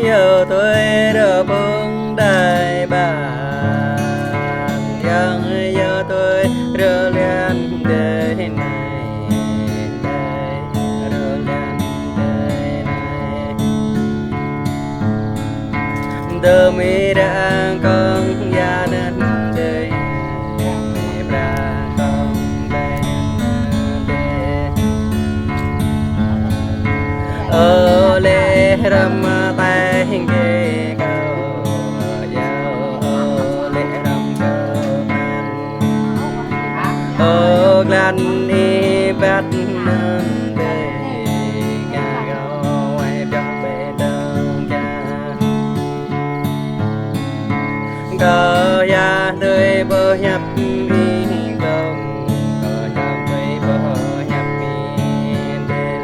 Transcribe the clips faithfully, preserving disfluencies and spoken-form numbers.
Yua tui rơbung đai ban, yang yua tui rơlian đai nai, đai rơlian đai nai. Dơmi rang kong ya năn đai, mi brang kong đai năn đai. Ơ lĕ răm tai hing kê kâo, yua ơ lĕ răm kơ man. Ơ glan i băt năn đai, ngă kâo wai pioh bê dơ̆ng ča. Kâo ya tui pơhiăp ih glông, kâo ya tui pơhiăp ih đel.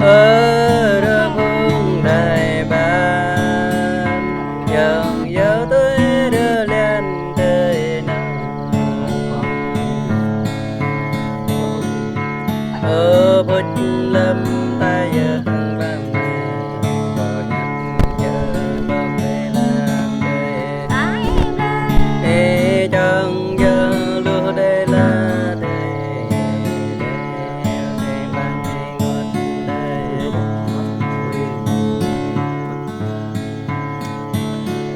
Ơ rơbung đai ban, yang yua tui rơlian đai nai. Ơ bôč lăm tai yơh hăng lăm, bôč lăm yơh bơm đai lăm đai. Ê čang yơh luh đai la đai, đai lăm đai ngot đai.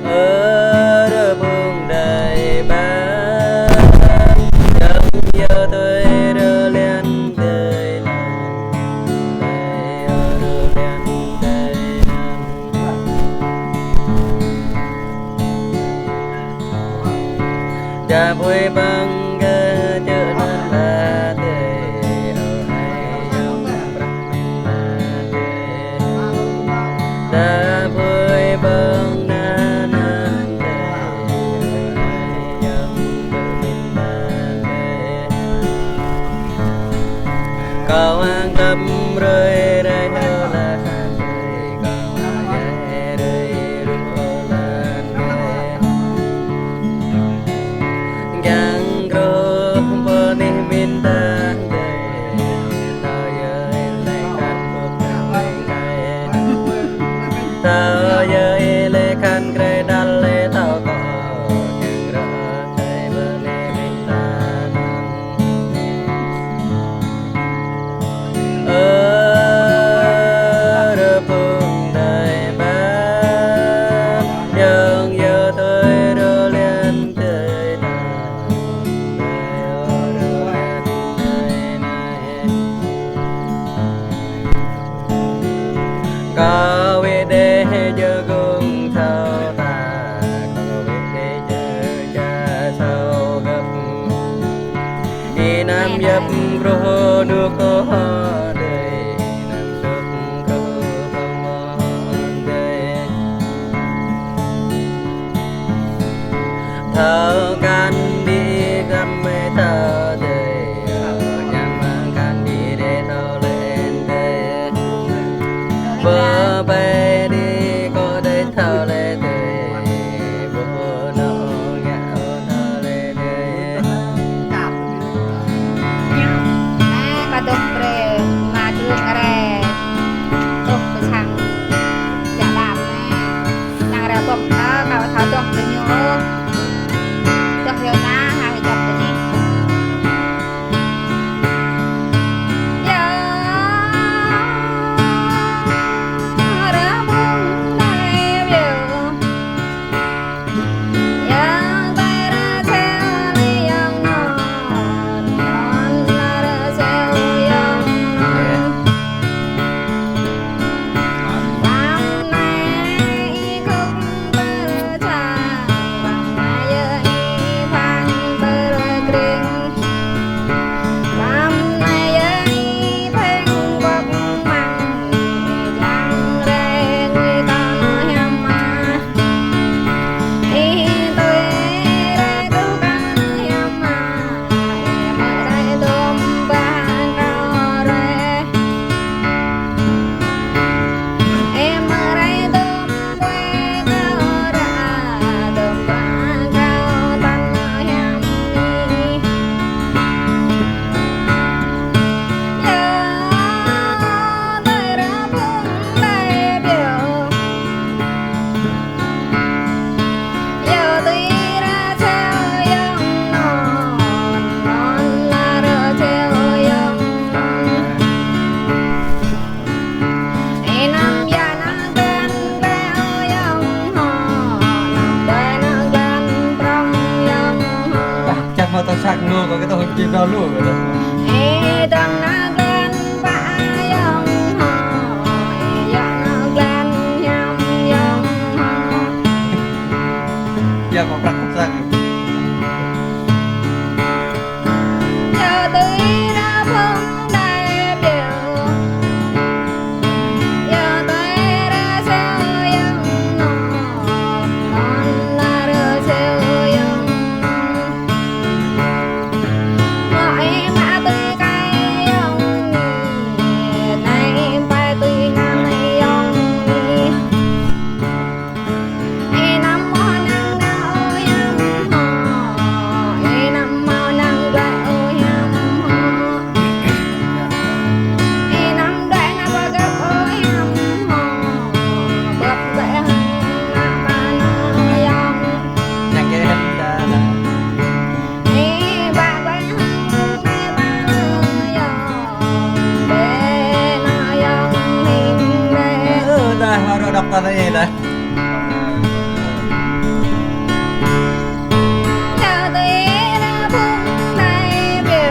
Ơ rơbung đai ban, yang yua tui rơlian đai nai, đai rơlian đai nai. Ča pui păng kơ čư̆ năn la đai, ơ hai yang prah min la đai. Ča pui păng năn năn đai, ơ hai yang prah min la đai. Kâo hăng tơm rơi rai hơ la đai, kâo hăng yai rai ruh hơ la đai. Yang kro pơnih min ta đai, thâo yơi lĕ kăn kŭp đai đai. Thâo yơi lĕ kăn krê đal lĕ thâo kơ, yang rơh đai pơnih min ta năn. Ơ rơbung đai ban, yang yua tui rơlian đai nai, đai rơlian đai nai. Kâo wĭ đe jơgung thâo ta, kâo wĭ đe jơ ča thâo găp. Ih năm yap kruh nuk kơ hơ đai, ih năm dŏp kruh pơmơ hơ đai. Thâo kăn đĭ găm mê thâo đai, ơ ñăm kăn đĭ đe thâo lĕ đai. Bơ bai đĭ kơ đai thâo lĕ đai, bơ nô ngă ơ thâo lĕ đai. Ơ, kơ dŏ pre. Ơ, dŏng nao glan pă ayŏng hŏ, ơ, yă nao glan hiam ayŏng hŏ. Yă kơ prăk kơsăk. Yă tui ră phung đai ƀiă. Yă tui ră siu ayŏng hŏ, ơ, nao ră siu ayŏng hŏ. Mă ih mă tui kai ayŏng ni, nai ih pai tui ngăn ayŏng ni. Ih anăm hmâo năng nao ơ hiam hŏ, ih anăm hmâo năng glaĭ ơ hiam hŏ. Ih anăm đuaĭ nao pơ găp ơ hiam hŏ, bưp glaĭ hăng mă pă nao ayŏng. Ih bă glaĭ hăng mă pă nao ayŏng, bĕ nao ayŏng hing bĕ. Ơ, dah, hmâo rŏ đŏk ta anai dah. Yă tui ră phung đai ƀiă.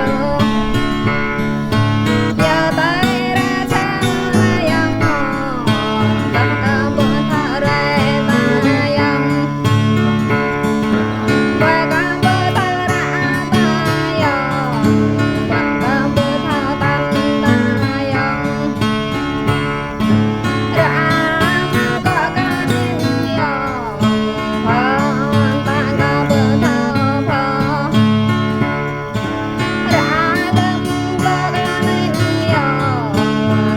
Yă tui ră siu ayŏng hŏ, tơdah kơ ƀu thâo rai ta ayŏng. Wai kơ ƀu thâo ră ta ayŏng, wai kơ ƀu thâo tăn ta ayŏng. Ră anăm kơ kơ nin ayŏng, phŏ ta kơ ƀu thâo phŏ. Ră anăm kơ kơ nin ayŏng,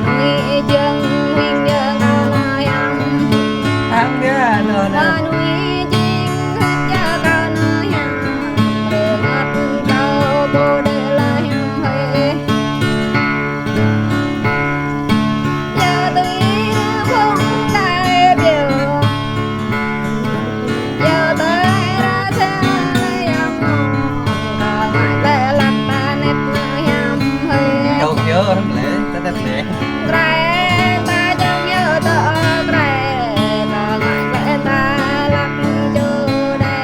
nuih jing huĭ jơ̆ kơ nao hiam. Hăng biă nao nao. Nuih jing huĭ jơ̆ kơ nao hiam, rơngăt kơ ƀu đĭ lơi hiam hơi. Yă tui ră phung đai ƀiă. Yă tui ră siu ayŏng hŏ, kơ ngă tơlăk ta anet nao hiam hơi. Dŏ yơh, lĕ, ta anet lĕ. Krĕ ta jơ̆ng yơh tơ krĕ, kơ ngă tơlăk ta lăk čô đe.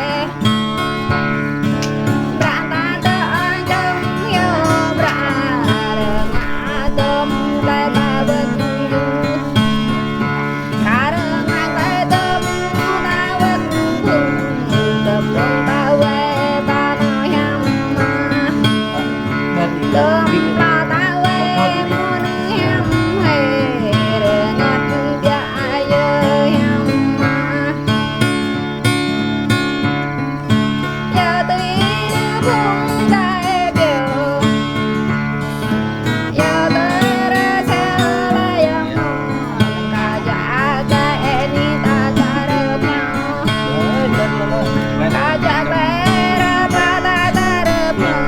Bră ta tơ čơ̆ng yơh bră, rơngă dŏm tơlơi ta wơ̆t yŭ. Kar ngă tơlơi dŏm ta wơ̆t yŭ, dŏm dŏm ta wai ta nao hiam mă. Dŏm ta ta wai mơ̆n hiam hơi, rơngăt biă yơh hiam mă. Yă tui ră phung đai ƀiă. Yă tui ră siu ayŏng hŏ, kơ jă kơ ih ni ta čar pioh. Kơ jă kơ ră pă ta čar pioh,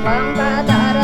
wang ta čar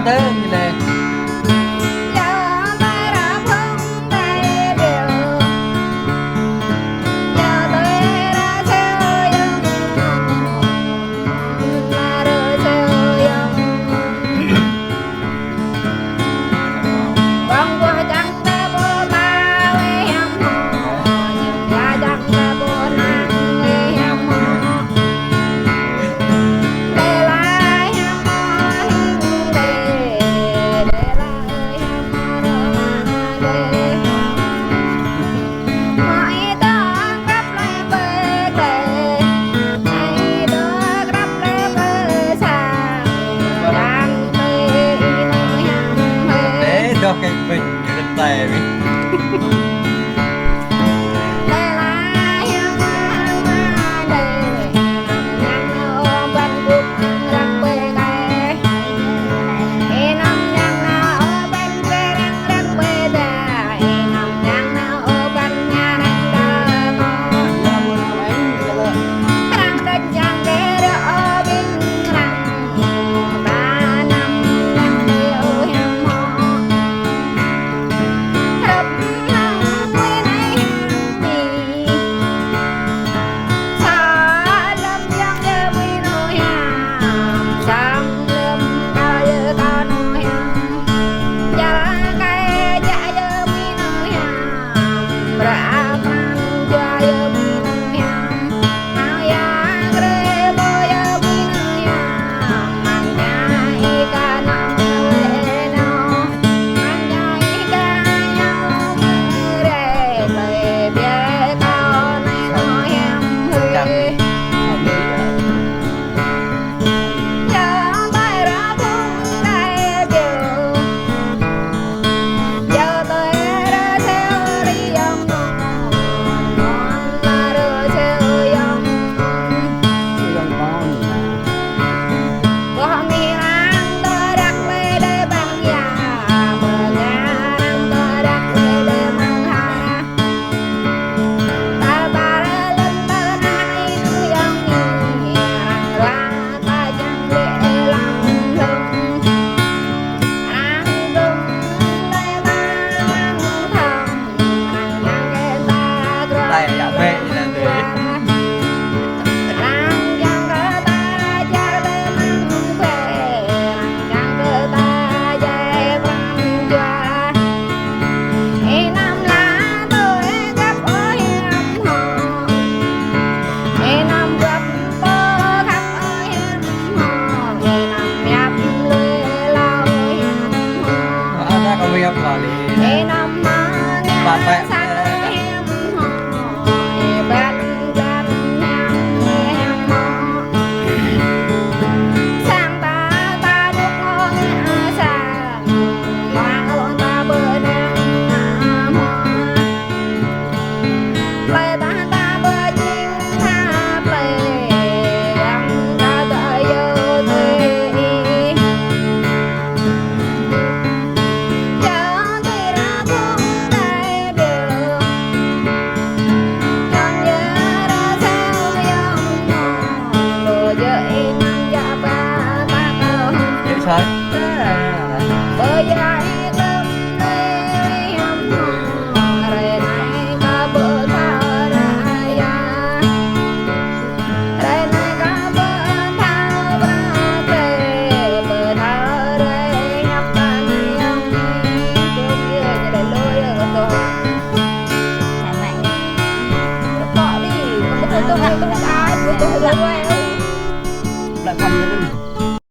Tơm ñu lĕ. Ê, dŏ kĕ ƀing, kĕ tai ƀing.